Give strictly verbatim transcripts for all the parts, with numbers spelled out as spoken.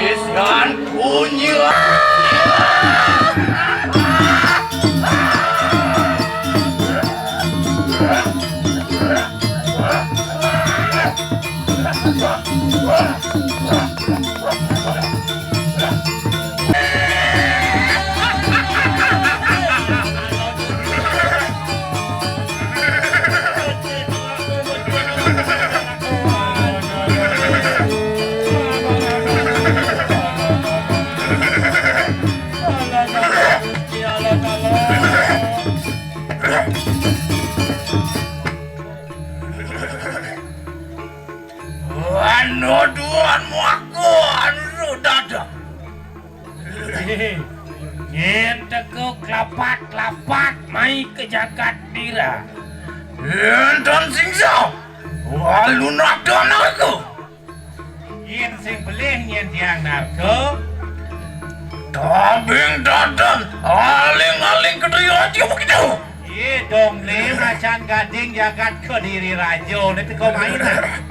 Isian kunyit. Anu tuan muaku, anu dada. Nyen teko kelapat-kelapat mai ke jagat Dira. Enten singsa, walu nata narka. Yen sing pelih nyen tiang narka. Tabing dadan, aling-aling Kediri Raja begitu. Ye dong le macan gading jagat Kediri Raja ne teko mai nah.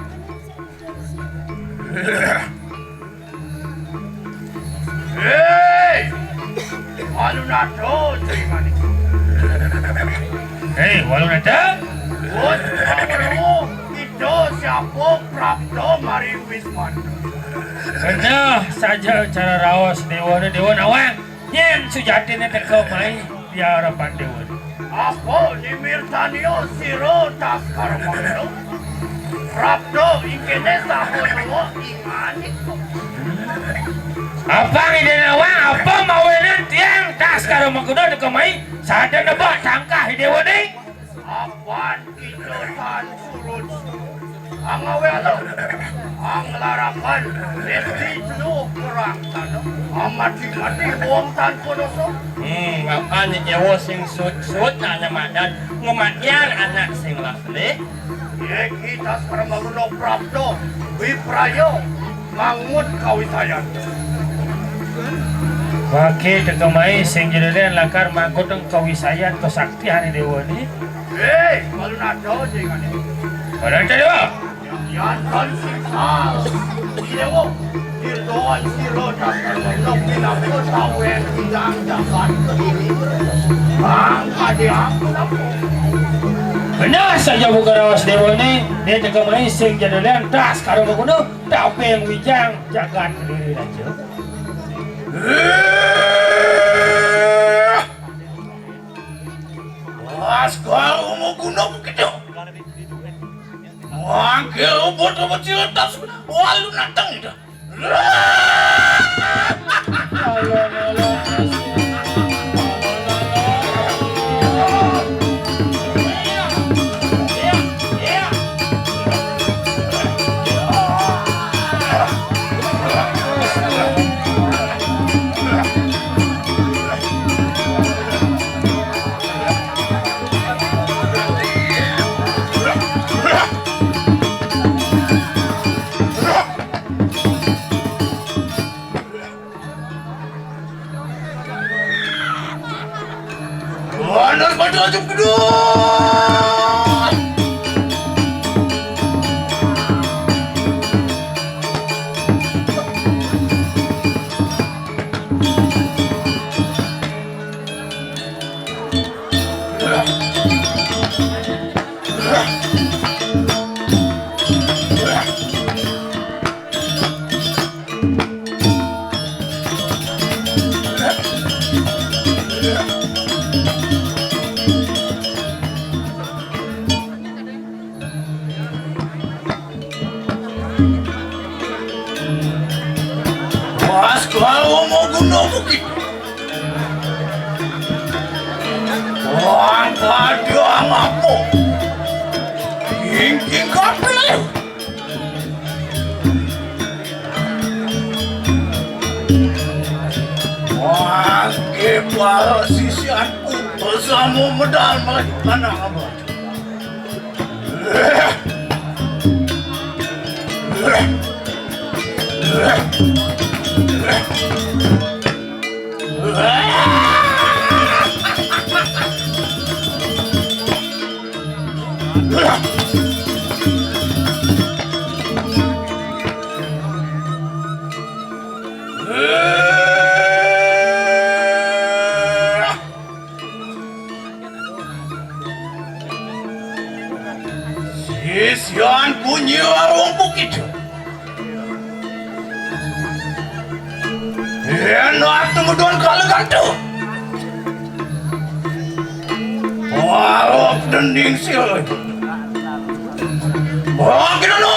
Hei! Walu nata, Sri Manik. Hei, walu nata? Bos, kita siapa prapta mari wisman. Kena saja cara raos dewa ni, dewa nawang. Nyen sujatine teka mai di harapan dewa ni. Apa nimirtania sira Taskara Mangkelo? Prapta ingkene saha dewa ingani. Apa ngidene awang, apa mawinan tiang Taskara Mangkelo teka mai, sada nebak tangkah dewa ni? Apan kita tan surut. Angawe alo. Anglarapan. Lesti telu perang tanah. Amati-mati wong tanpa dosa. Hmm, apan nyewa sing sut-sut anak madan ngematian anak sing lah pelih. Ye kita sekarang maguno prapto. Wipraya. Mangut kawisayan. Wake teka mai sing jededen lakar mangut kawisayan kesaktian dewa ni. Eh, malu nada je ngane. Pada dewa. Yan kan siksa. Dewa. Dirdoan siro dasar lok pinapa sawen bidang jagat kediri. Bang kade aku lapo. Benar saja buka rawas dewa ni. Dia teka mai sing jededen Taskara Mangkelo. Taping wijang jagat Kediri Raja. Taskara Mangkelo begitu. Mangke ubut-ubut ciletas walu nateng dah. Panas pada aja pedot. Pas kau mau guna bukit. Wang padang apa? Ingking kapil. Wah, para sisianku bersama medal mereka anak abah. Sian bunyi warung bukit. Enak temuduan kalegantu. Warok dending siul. Bagi dulu.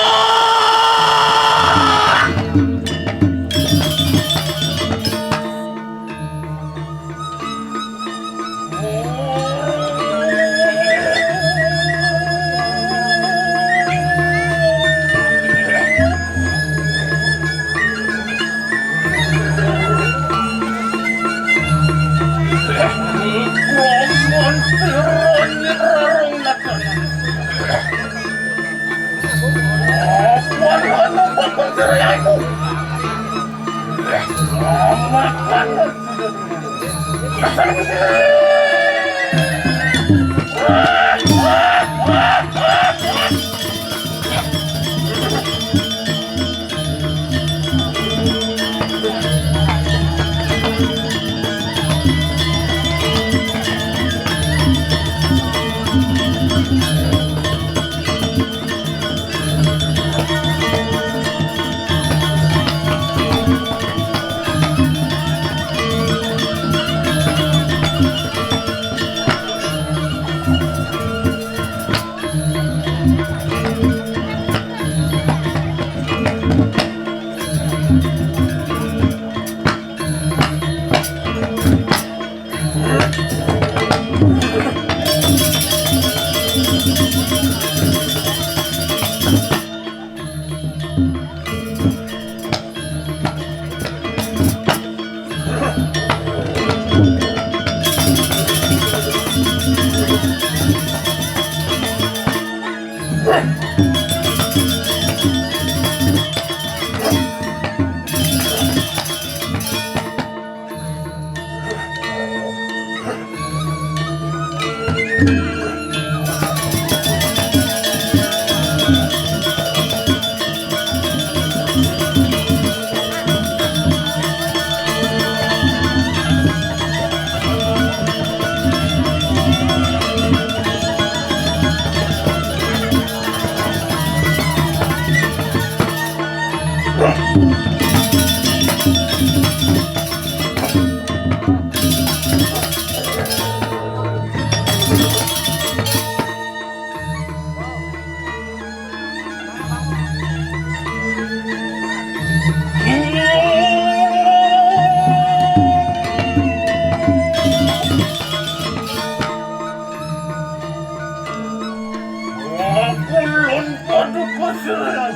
Kulon padha kasirayan.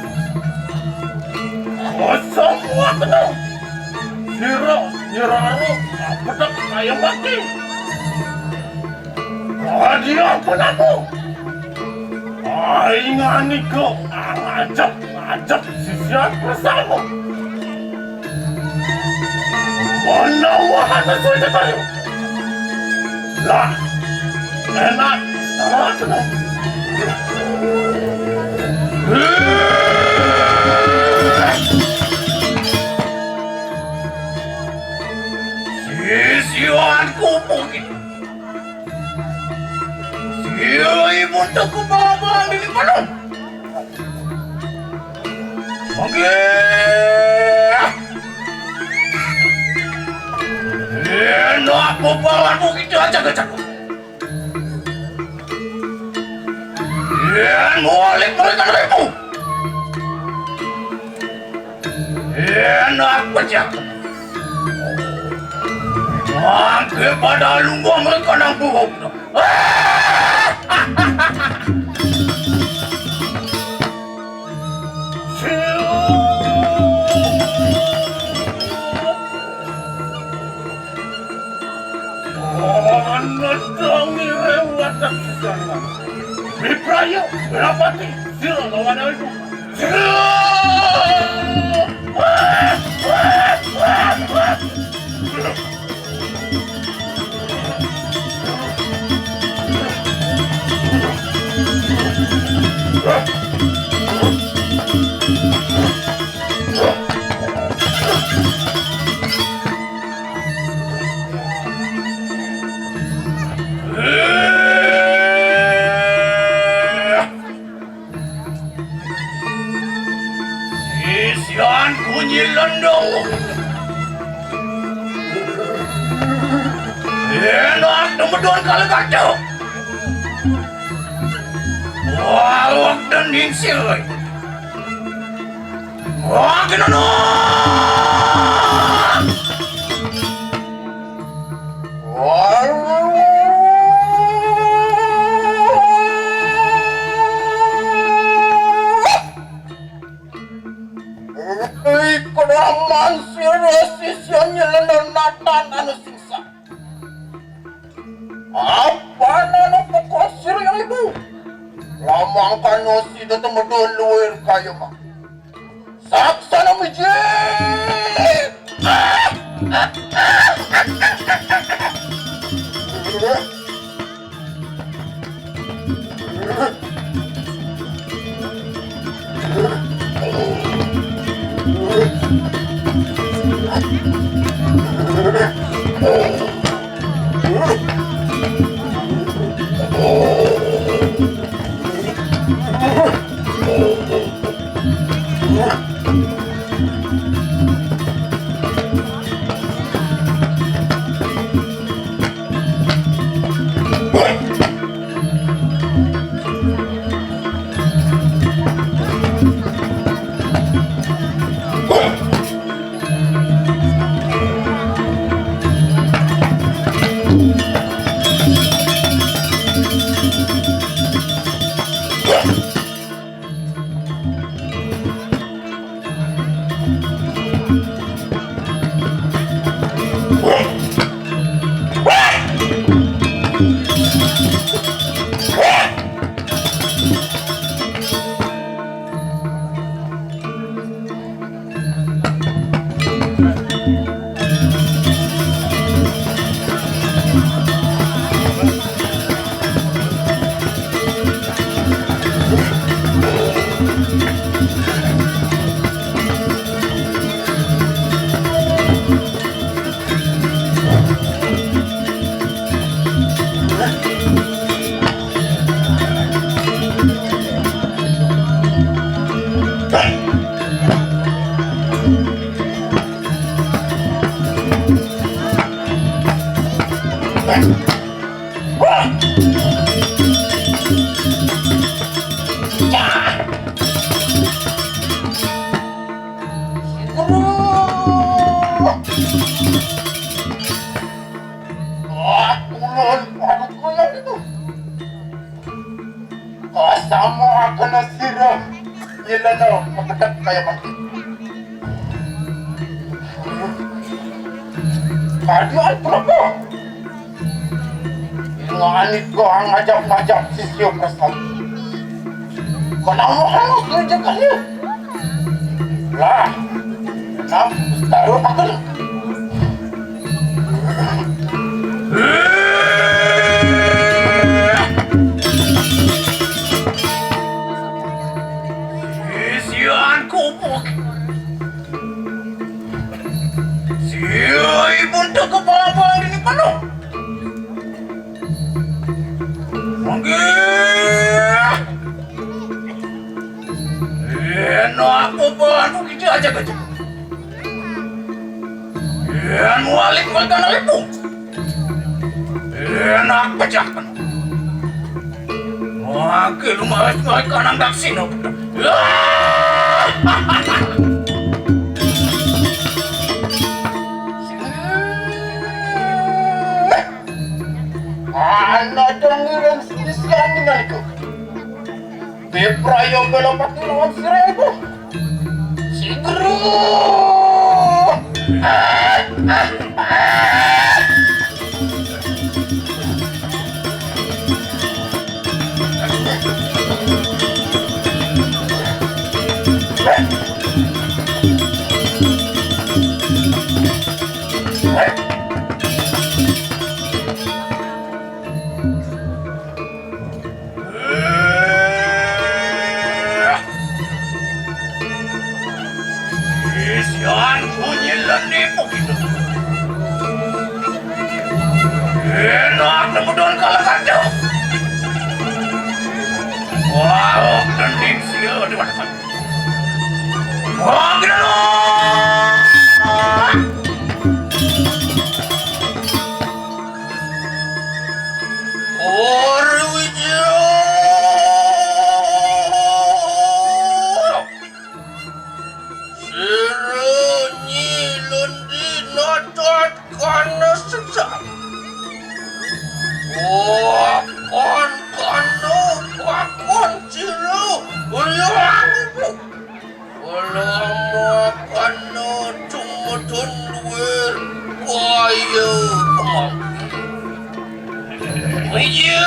Kosong waktu. Sira nyeraro pedhek kaya mati. Kadi apa namu? Ainganika ngajak-ngajak sisian bersama. Menawa ana suwe cetare. Lah, enak, enak, enak. Sisian kupu iki. Sira ibu teku bawa-bawa lili penuh. Oke. Enak bebalanmu itu aja kejaku. Yen mualik mereka ribu. Enak pecah. Mangke pada lungguh mereka nang buruk. Ana tangi rewatan sesarengan. Wipraya, Wirapati, sira lawan aku. Sira! Sisian kunyi lendong. Enak temedon kala kaca. Wawak dan ningsil. Wah, kena no. Ih, kedaman sira sisian nyelendon natan anu singsa. Apa nana pokok sira yang ibu? Lamang kano sida temedon luir kaya mah. Saksana miji. Wah, ulun, aduh, kuyang itu. Kasamo akana sira, nyelana makedek kaya mangkin. Kadian kenapa? Ngani kau ngajak-ngajak sisya prasad. Kenapa halus tu jaganya? Lah, kenapa taruh aku? Sisian kupuk. Sia ibun tak kepala-pala ini penuh. Manggih. Enak apa bahan kita aja aja. Yan walik walik anak ibu. Enak pecahkan. Wah, ke rumah rumah kanang daksina. Anak dong ngirim sisian dengan itu. Beprayo belopati lawan sira iku. Sigru. Isian bunyi lendipu kita. Enak temudon kala kaca. Walau kending sil Sira Nyi Lundi notot kana sesat. Wakon kana wakon sira uyang ibu. Lama kana tumutun luwir kaya kemanggi. Iya.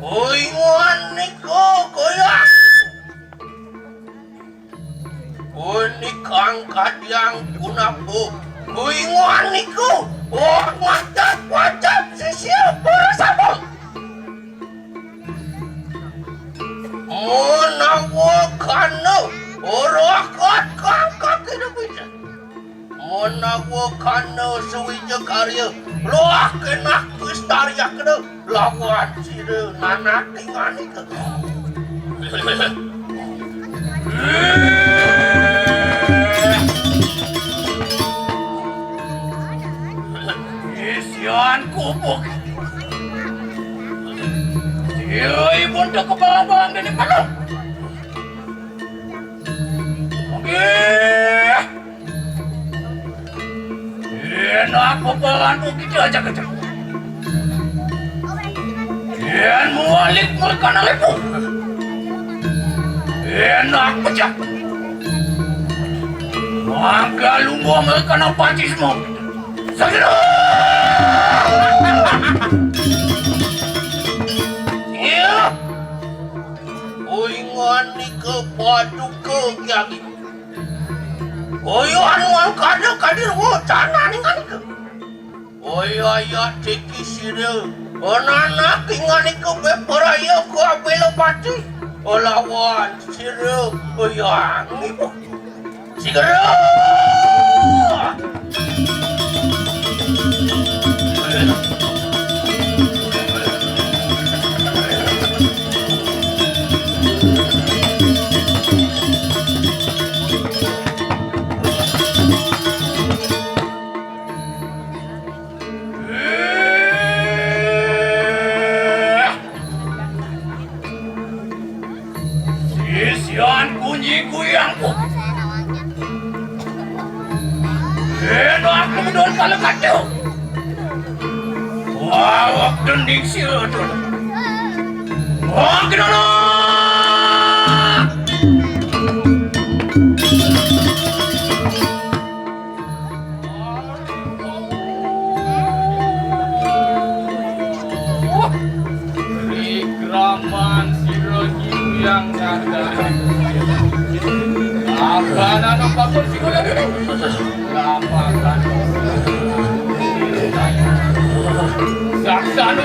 Oi, ngoan niku, koyang. Oi, nikang kadiang kunapa? Oi, ngoan niku. Oh, ngajak-ngajak sisia para sabung. Menawa kana, ora kat kang kaki dapita. Menawa kana suwija karya, luah kenah pistariakna lawan sira nanak tinganika. Isian kubuk. Sira ibun tak kebarang-barang dene penuh. Nggih. Yen aku parantu kita aja kejak. Yen mualik mereka naripu. Yen aku pecah. Maka lumba mereka nampaci semua. Segera. Iya. Oi, ngoan nika paduka Kyang Ibu. Oi, anu angkada kadir wacana ning kanika. Oi, ayat tiki sira. Onanak inganika beperaya ku abela pati. Olawan sira, oi, anu ibu. Segera. Aduh. Wah, waktu ningsih, aduh. Wah, kenapa? Ikraman sira nyuyang ngandhani. Abana nang bakul sira lagi. Lapakan. Saksana.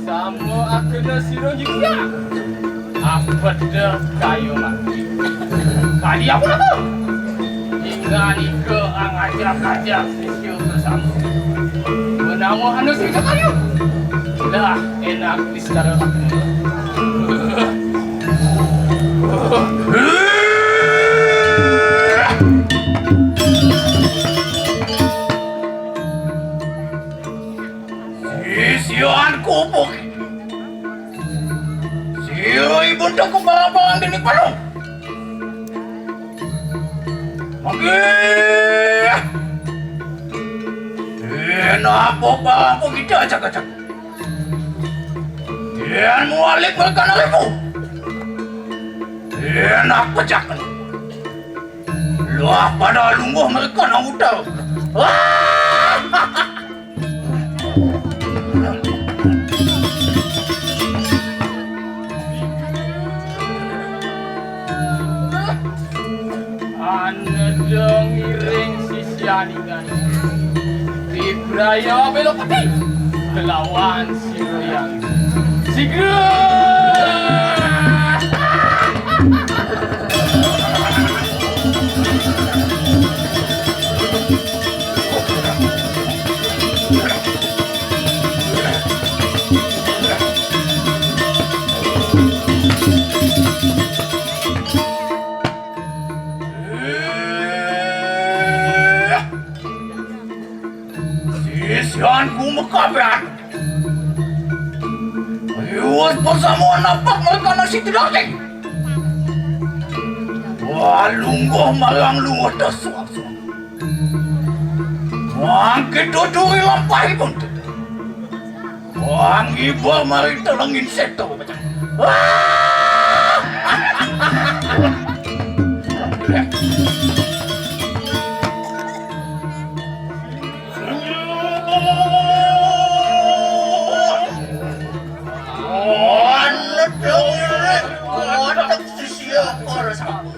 Samo agena sira jingga. Abeda kayo mati. Tadi aku napa? Inganika angajak-ajak sisya bersama. Menama anu sira kayo. Lah, enak bicara. Sisian kupuk. Sira ibun tak kebarang-barang dini palu. Manggih. Kenapa barang kita acak-acak? Yen mualik mereka nariku. Enak pecah. Lah pada lungguh mereka nang utel. Wah! Aneda ngiring sisian ingani. Ibraya belok peti. Kelawan sira yang sigra. Sisianku mekabehan. Riwus bersama napak mereka nasi tidak. Wah, lungguh marang lungguh tersuak-suak. Wah, kita duri lampah pun. Wah, ngiba mari telengin seto. Wah! Wah, ledong, ledong, sisia, para sahabat.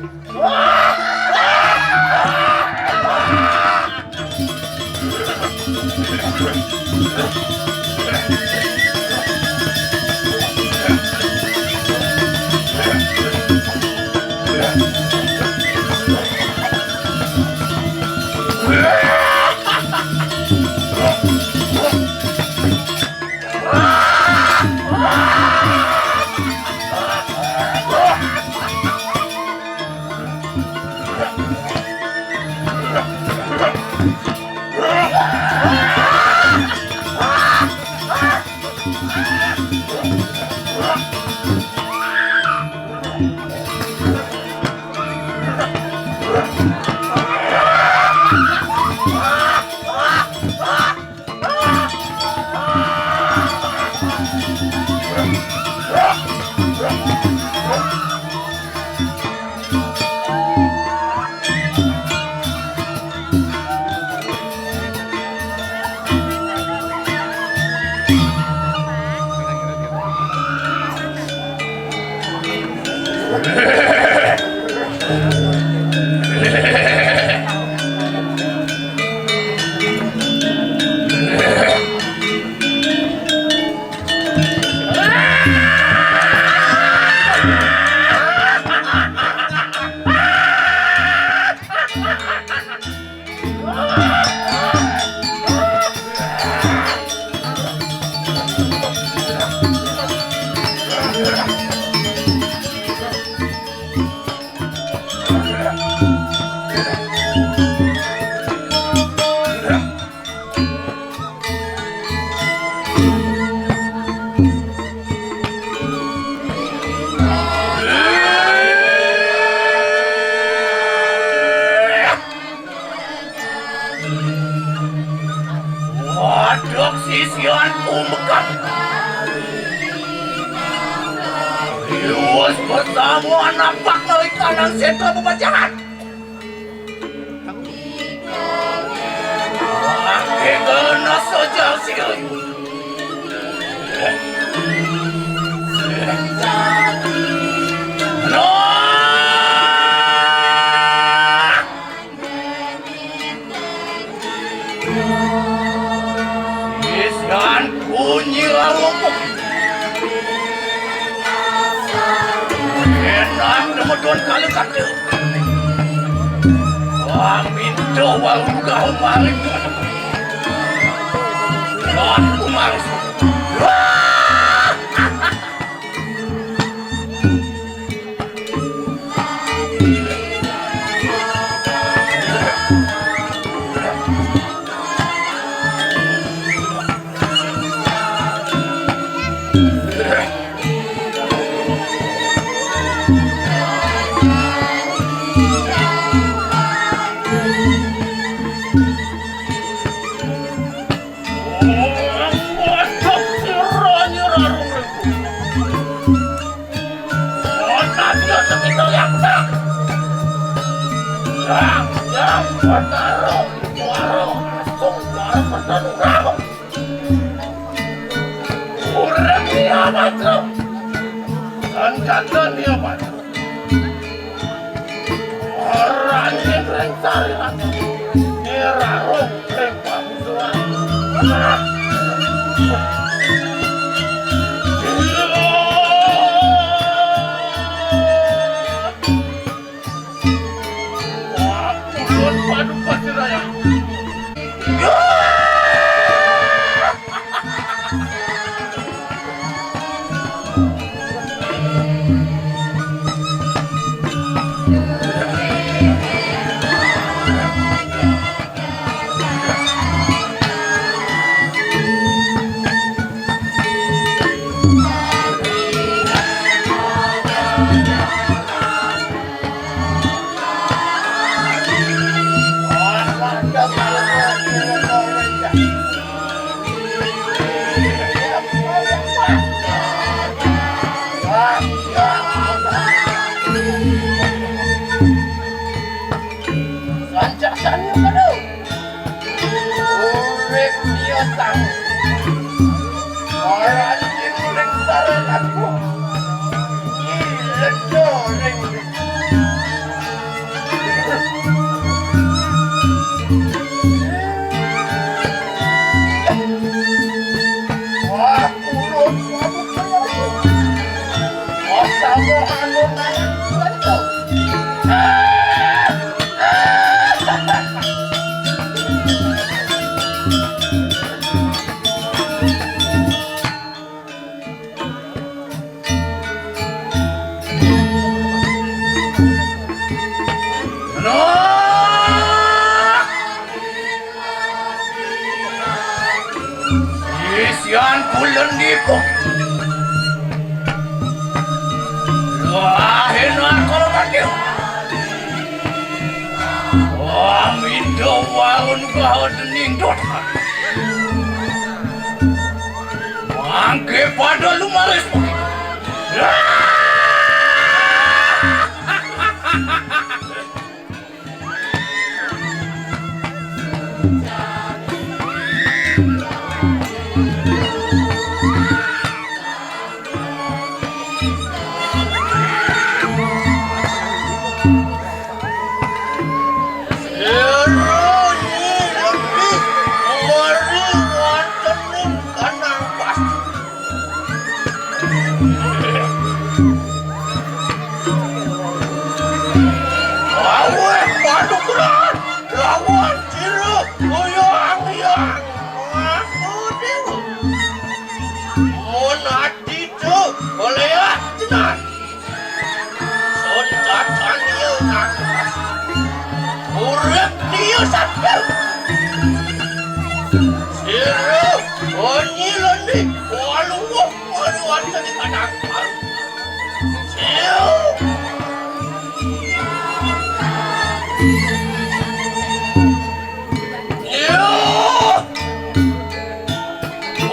Waduh, sisian kumekat. Iwes bersama anak pak nang sentra pemajangan. Pakai kena saja sih. Nah! Isan kunyi lalu. Enak demeton kali kaki. Wah, minta walau kau maling. Wah, aku maling. Wah! Urip ni amat, Bro. Angkatan ni amat. Orang yang ring sariran. Dirarung ring pamusuhan. Wah, turun paduka siraya. Sancak sani kadu. Urip biasa. Orang sing ring saranaku. Nyilendo ring. Bulan dipo. Wah, enak kalau mati. Wah, mindo warun kau dening dot. Mangke pada lumaris. Aweh panugrahan lawan sira, Hyang Hyang. Aku dewa. Mun ati tu oleh tenan. Sun tatania nang. Urip dia satu. Sira, onyi lendi, waluh, waluh, wonten di kadang. Sira. Sira.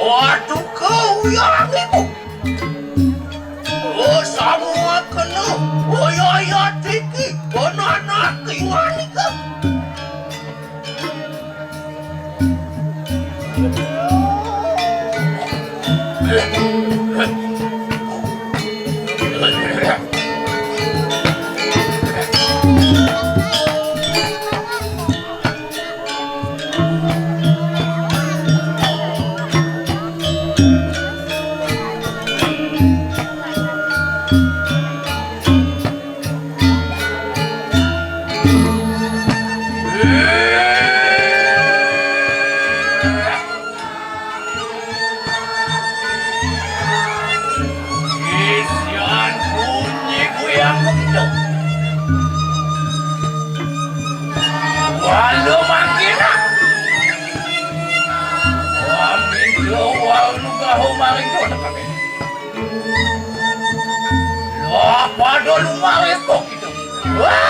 Waduh, kau yang ibu. Oh, semua kena. Oh, ya, ya, tiki. Banana kinganika. Isian bunyi kuyang begitu. Walu mangkina. Wamito walu gaho maring dosa kami. Lah pada lumaris kok gitu. Wah!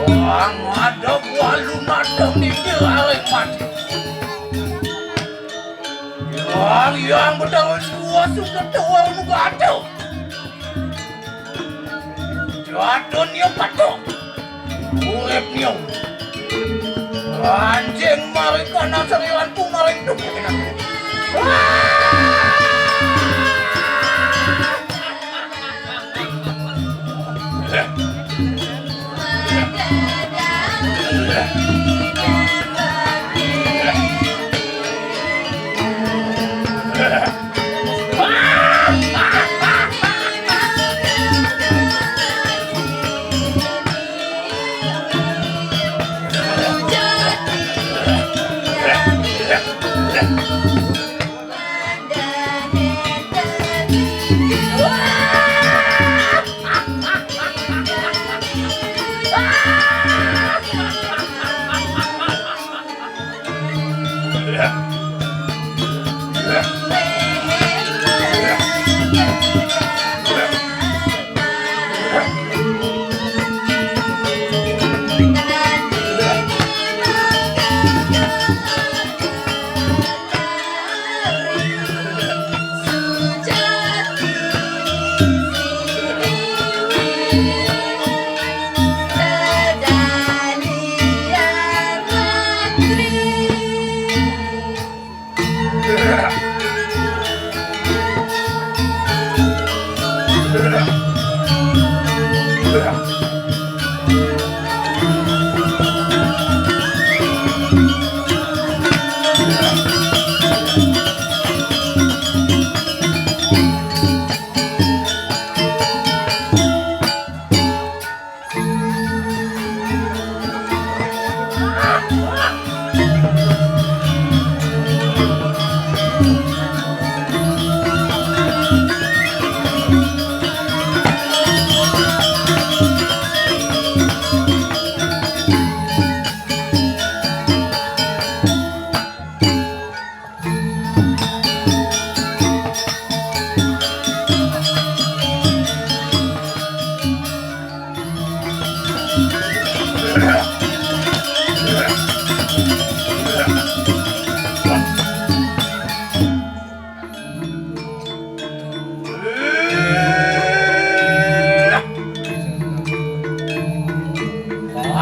Wah, ngadeg walu nadeg niki arek mati. Yang, yang bedawan dua sudah tua muka ada. Jadon yang patok. Urip nyong. Anjing maring kana sariwanku maring tubuh.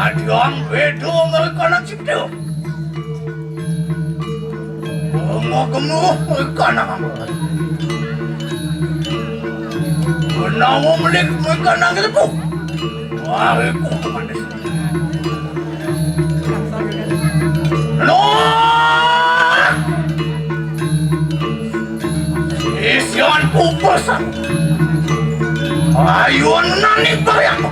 Adiang bedo mereka nasib tu. Gemuk-gemuk mereka nak. Menawa melik mereka nak ketepu. Wah, aku kemana sih? Loh! Isian pupus. Ayun nani bayang.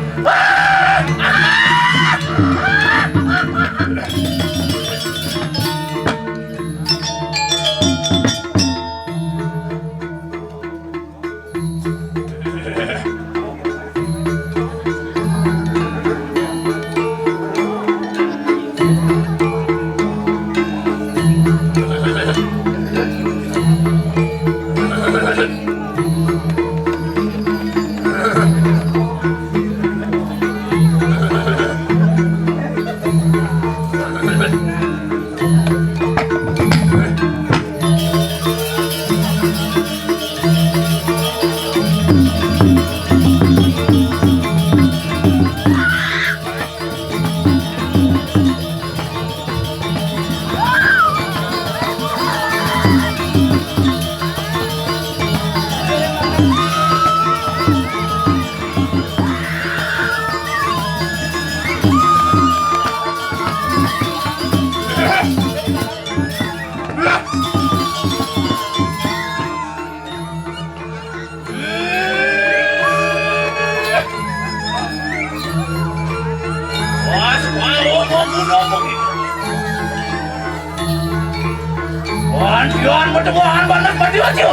Pandian bertemu Hanbanak mati wajib.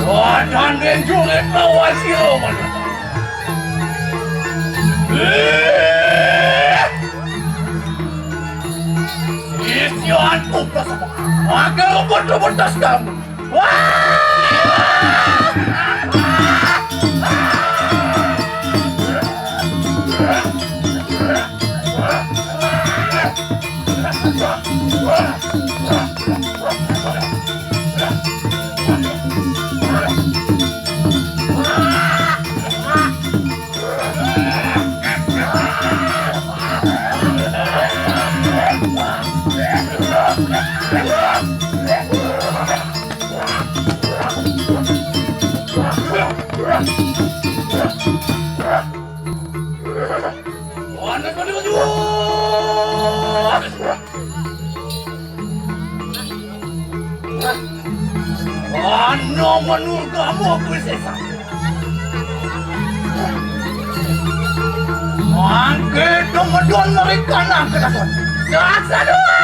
Wadan benjung itu wajib. Isianku bersama. Agar betul-betul kamu. Ano menurut kamu aku sesa? Mangke dong medon mereka nak kedaton. Saksa dua.